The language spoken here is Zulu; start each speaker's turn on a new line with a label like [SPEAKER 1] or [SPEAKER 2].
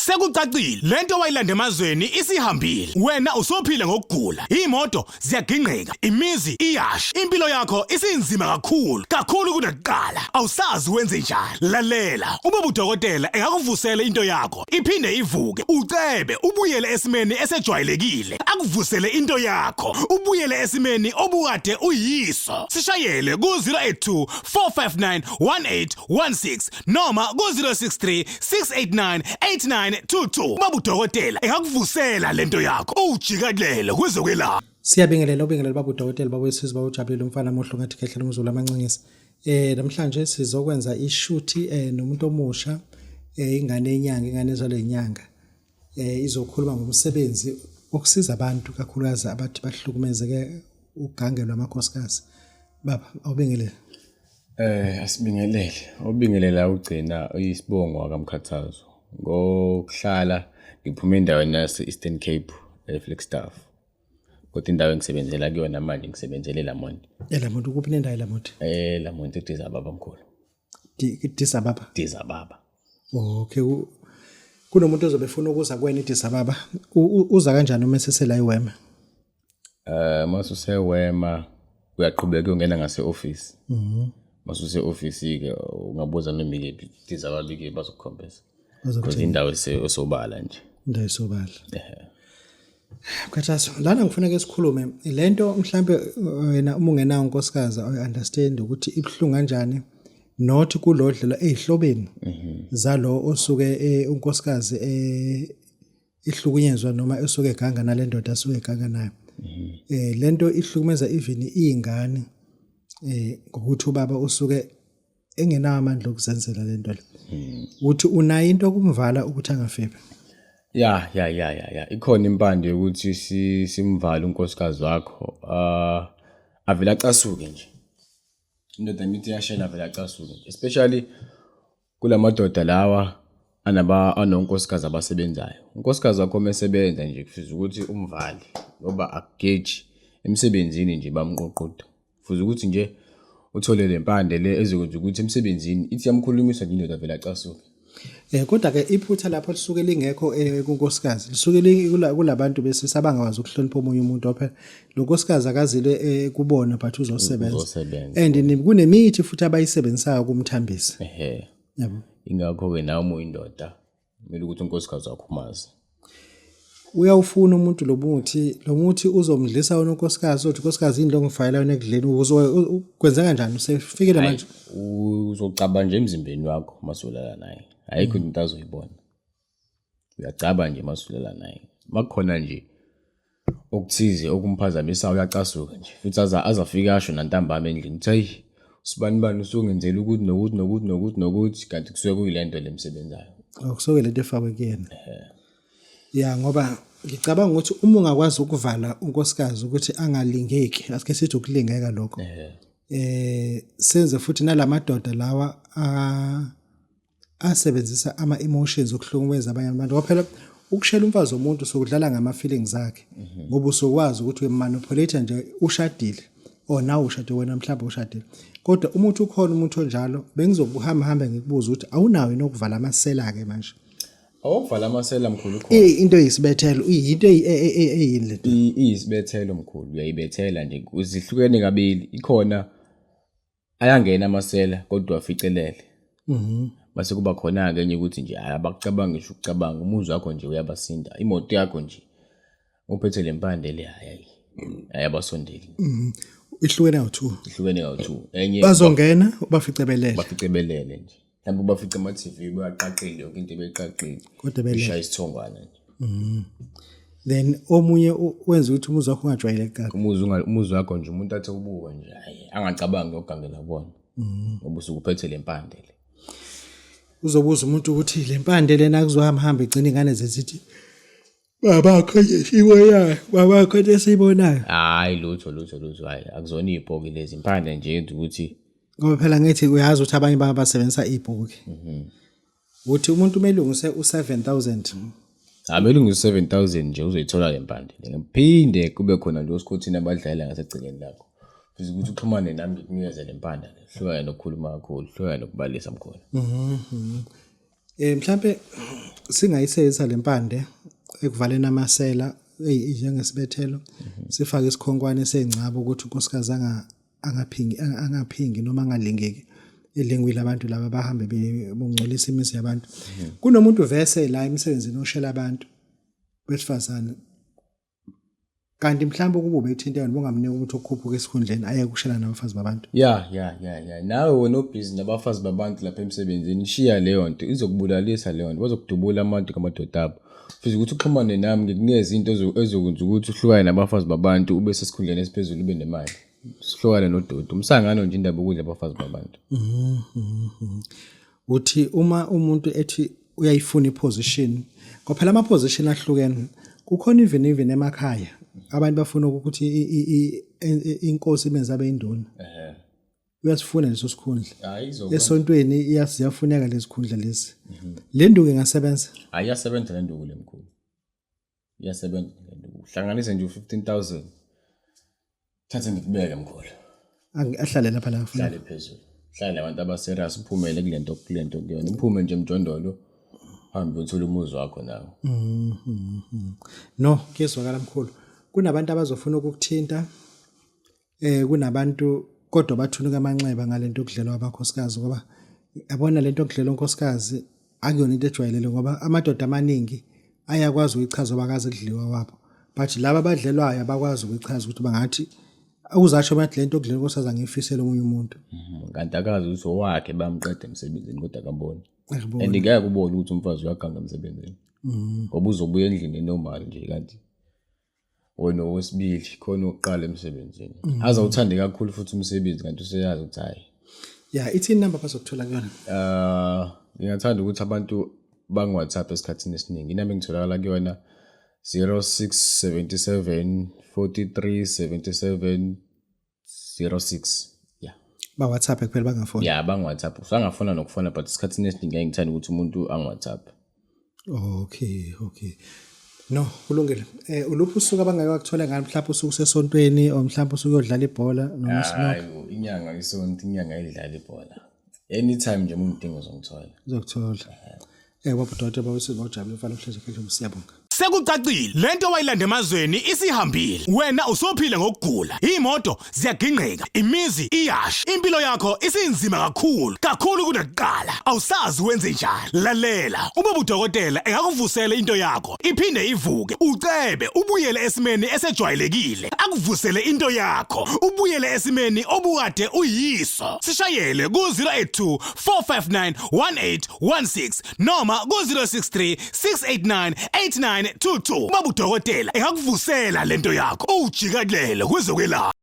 [SPEAKER 1] Sekucacile lento wayilanda emazweni isihambile. Wena usophila ngokugula. Imoto ziyagingqika, imizi iyasha. Impilo yakho isinzima kakhulu, kakhulu kunakuqala. Awusazi wenze njani. Lalela, uma udokotela engakuvusela into yakho, iphinde ivuke, ucebe, ubuyele esimeni esejwayelekile. Akuvusele into yakho, ubuyele esimeni obukade uyiso. Sishayele ku 082 459 1816 noma ku-063 689 8922. Baba udokotela engakuvusela lento yakho, uwujikelele kwezokwelapha.
[SPEAKER 2] Siyabingelela, ubingelela baba udokotela, baba wesizwe, baba ujabulile, umfana muhle ngathi khehla lomzulu amancingisi. Namhlanje sizokwenza ishuthi nomuntu omusha, ingane yenyanga, ingane ezalwe inyanga. Izokhuluma ngomsebenzi wokusiza abantu kakhulukazi abathi bahlukumezeke ugangelwa amakhosikazi. Baba, awubingelele.
[SPEAKER 3] Asibingelele. Ubingelela ugcina isibongo akaMkhathazo. Ngokuhlala ngiphuma endaweni yase Eastern Cape eFlagstaff. Kodwa indawo engisebenzela kuyona manje ngisebenzele eLamonti.
[SPEAKER 2] ELamonti kuphi nendawo eLamonti?
[SPEAKER 3] ELamonti eduze baba mkhulu.
[SPEAKER 2] Addis Ababa.
[SPEAKER 3] Addis Ababa.
[SPEAKER 2] Okay. Kunomuntu ozobe efuna ukuza kuwena eAddis Ababa. Uza kanjani uma esesela iWema?
[SPEAKER 3] Mase usewema uyaqhubeka uyongena ngase office. Mase use office ke ungabuza noma ikephi Addis Ababa ke bazokukhombisa. Because indawo esobala nje.
[SPEAKER 2] Indawo esobala. Mkhathazo, lana ngifuna ke sikhulume lento mhlambe wena uma ungenawo unkosikazi I understand ukuthi ibuhlungu kanjani, not kulodlela ezihlobeni zalo osuke unkosikazi ihlukunyezwa noma esuke eganga nale ndoda asuke eganga nayo. Lento ihlukumeza even izingane ngokuthi ubaba usuke engenawo amandla okuzenzela lento le. Uthi unayo into okumvala ukuthi angafebi?
[SPEAKER 3] Ya ya ya ya ya, ikhona impande yokuthi simvale unkosikazi wakho, avele acasuke nje. Indoda imithi iyashela, avele acasuke nje, especially kulamadoda lawa anaba anonkosikazi abasebenzayo. Unkosikazi wakho uma esebenza nje kufuze ukuthi umvale ngoba akugeji emsebenzini nje, bamqoqoda. Fuze ukuthi nje uthole le mpande le ezokwenza ukuthi emsebenzini ithi yamkhulumisa nje indoda, vele acasuke.
[SPEAKER 2] Kodwa ke iphutha lapho lisuke lingekho kunkosikazi, lisuke kulabantu besisa abangakwazi ukuhlonipha omunye umuntu. Phela lo nkosikazi akazile kubona, but uzosebenza.
[SPEAKER 3] Uzosebenza.
[SPEAKER 2] And kunemithi futhi abayisebenzisayo ukumthambisa.
[SPEAKER 3] Ehe.
[SPEAKER 2] Yabo.
[SPEAKER 3] Ingakho-ke nawe uma uyindoda kumele ukuthi unkosikazi wakho umazi.
[SPEAKER 2] Uyawufuna umuntu lo muthi, lo muthi uzomdlisa wona unkosikazi, uthi unkosikazi yini lo ngifayela yona ekudleni, kwenza kanjani usefikile manje?
[SPEAKER 3] Uzocaba nje emzimbeni wakho masulala naye. Ayikho into azoyibona. Uyacaba nje masulala naye. Makukhona nje okuthize okumphazamisayo uyacasuka nje. Futhi azafika asho nantambama endlini uthi hayi usibani bani usungenzela ukuthi nokuthi nokuthi nokuthi nokuthi, kanti kusuke kuyilento lemsebenzayo.
[SPEAKER 2] Akusuke lento efakwe kuyena. Ya, ngoba ngicabanga ukuthi uma ungakwazi ukuvala unkosikazi ukuthi angalingeki, asike sithi ukulingeka lokho. Senze futhi nalamadoda lawa asebenzisa ama emotions ukuhlukumeza abanye abantu. Ngoba phela ukushela umfazi womuntu sokudlala ngama feelings akhe, ngoba usokwazi ukuthi umanipulate nje ushadile or nawe ushade wena mhlawumbe ushadile, kodwa uma uthi ukhona umuntu onjalo, bengizokuhamba hambe ngikubuza ukuthi awunawo yini ukuvala amasela ke manje?
[SPEAKER 3] Awukuvala amasela mkhulu khona.
[SPEAKER 2] Into eyisibethelo, into eyini lento?
[SPEAKER 3] Iyisibethelo mkhulu, uyayibethela nje, zihlukene kabili. Ikhona ayangena amasela kodwa aficelele. Base kuba khona-ke enye ukuthi nje hhayi abakucabangi ngisho ukucabanga, umuzi wakho nje uyabasinda, imoto yakho nje uphethe le mpande le, hhayi hhayi abasondeli.
[SPEAKER 2] Ihlukene kawu-two.
[SPEAKER 3] Ihlukene kawu-two. Enye
[SPEAKER 2] bazongena bafice belele.
[SPEAKER 3] Bafice belele nje. Mhlawumbe bafice ama-TV bewaqaqile, yonke into beyiqaqile.
[SPEAKER 2] Kodwa belele.
[SPEAKER 3] Ishaya isithongwana nje.
[SPEAKER 2] Then omunye wenza ukuthi umuzi wakho ungajwayeleki kabi.
[SPEAKER 3] Umuzi wakho nje umuntu athi ubuka nje hhayi angacabangi ukugangela kubona. Ngoba usuke uphethe le mpande le.
[SPEAKER 2] Uzobuza umuntu ukuthi le mpande lena kuzohamba hamba igcine ingane zithi babakho nje sibonayo, babakho nje esibonayo.
[SPEAKER 3] Hayi lutho lutho lutho, hayi akuzona izipoki lezi, impande nje yenza ukuthi
[SPEAKER 2] ngoba phela ngithi uyazi ukuthi abanye basebenzisa izipoki. Uthi umuntu umelungise u7000.
[SPEAKER 3] Hayi melungise u7000 nje uzoyithola le mpande. Ngiphinde kube khona nje osikhothini abadlalela ngasegcekeni lakho. Futhi ukuthi uxhumane nami ngikunikeze le mpande. Hlukana nokukhuluma kakhulu, hlukana nokubalisa mkhulu.
[SPEAKER 2] Mhlambe singayisebenzisa lempande ekuvaleni amasela njengesibethelo, sifake isikhonkwane sengcabo ukuthi unkosikazi angaphingi angaphingi noma angalingeki elingwile abantu laba bahambe bengcolisa imizi yabantu. Kunomuntu vese la emsebenzini oshela abantu besifazane, kanti mhlawumbe ukuba ubethinta yona bongamnika ukuthi ukhuphuke esikhundleni aye kushela nabafazi babantu.
[SPEAKER 3] Ya ya ya ya, nawe wena obhizi nabafazi babantu lapha emsebenzini, shiya leyo nto, izokubulalisa leyo nto, bazokudubula abantu ngamadoda abo. Futhi ukuthi uxhumane nami ngikunikeze into ezokwenza ukuthi uhlukane nabafazi babantu, ube sesikhundleni esiphezulu, ube nemali, sihlukane nodoti umsangano nje indaba yokudla abafazi babantu.
[SPEAKER 2] Uthi uma umuntu ethi uyayifuna iposition, ngoba phela ama-position ahlukene, kukhona even emakhaya abantu bafuna ukuthi inkosi imenze abe induna, uyasifuna leso sikhundla.
[SPEAKER 3] Hayi, izokwenza.
[SPEAKER 2] Esontweni ziyafuneka lezi khundla lezi. Le nduku ingasebenza?
[SPEAKER 3] Hayi, iyasebenza le nduku lemkhulu, iyasebenza le nduku. Uhlanganise nje u-15,000, thathe ngikubeke mkhulu.
[SPEAKER 2] Ahlale lapha la afuna.
[SPEAKER 3] Hlale phezulu, hlale nabantu abaserious, uphumele kulento kuyona, uphume nje emjondolo, hambe uthole umuzi wakho nawe.
[SPEAKER 2] No, kuyezwakala mkhulu. Kunabantu abazofuna ukukuthinta, kunabantu kodwa bathunuka amanxeba ngalento yokudlelwa abakhosikazi, ngoba yabona lento yokudlelwa unkosikazi akuyona into ejwayelele, ngoba amadoda amaningi ayakwazi ukuyichaza bakaze kudliwa wabo, but laba abadlelwayo abakwazi ukuyichaza ukuthi bangathi uzasho bathi lento yokudlelwa unkosikazi angiyifisele omunye umuntu.
[SPEAKER 3] Kanti akazi ukuthi owakhe bamqeda emsebenzini, kodwa akaboni.
[SPEAKER 2] Akuboni.
[SPEAKER 3] And ngeke ubone ukuthi umfazi uyaganga emsebenzini, ngoba uzobuya endlini enormal nje, kanti wena owesibili khona oqala emsebenzini aze awuthande kakhulu futhi umsebenzi, kanti useyazi ukuthi hhayi.
[SPEAKER 2] Ya, ithini number bazokuthola kuyona?
[SPEAKER 3] Ngingathanda ukuthi abantu bangi-WhatsApp esikhathini esiningi. Inamba engitholakala kuyona 0677 43 77 06. Yeah.
[SPEAKER 2] Ba WhatsApp kuphela, bangafoni?
[SPEAKER 3] Yeah, bangi-WhatsApp. Usangafona nokufona, but esikhathini esiningi ngeke ngithanda ukuthi umuntu angi-WhatsApp.
[SPEAKER 2] Okay. No, kulungile. Uluphi usuku abangeke bakuthola ngalo, mhlawumbe usuku sesontweni or mhlawumbe usuku uyodlala ibhola noma snow?
[SPEAKER 3] Hayi, inyanga isonto, inyanga idlala ibhola. Anytime nje umuntu udinga uzongithola.
[SPEAKER 2] Uzokuthola. Baba udokotela bawusizwa ujabule mfana uhlezi khehla, siyabonga.
[SPEAKER 1] Sekucacile, lento wayilanda emazweni isihambile. Wena usuphila ngokugula. Imoto ziyagingqika, imizi iyasha, impilo yakho isinzima kakhulu, kakhulu kunakuqala. Awusazi wenze njani. Lalela, uma udokotela engakuvusela into yakho, iphinde ivuke, ucebe, ubuyele esimeni esejwayelekile. Akuvusele into yakho, ubuyele esimeni obukade uyiso. Sishayele ku-082 459 1816 noma ku-063 689 8922. Baba udokotela engakuvusela lento yakho, ujikelele kwezokwelapha.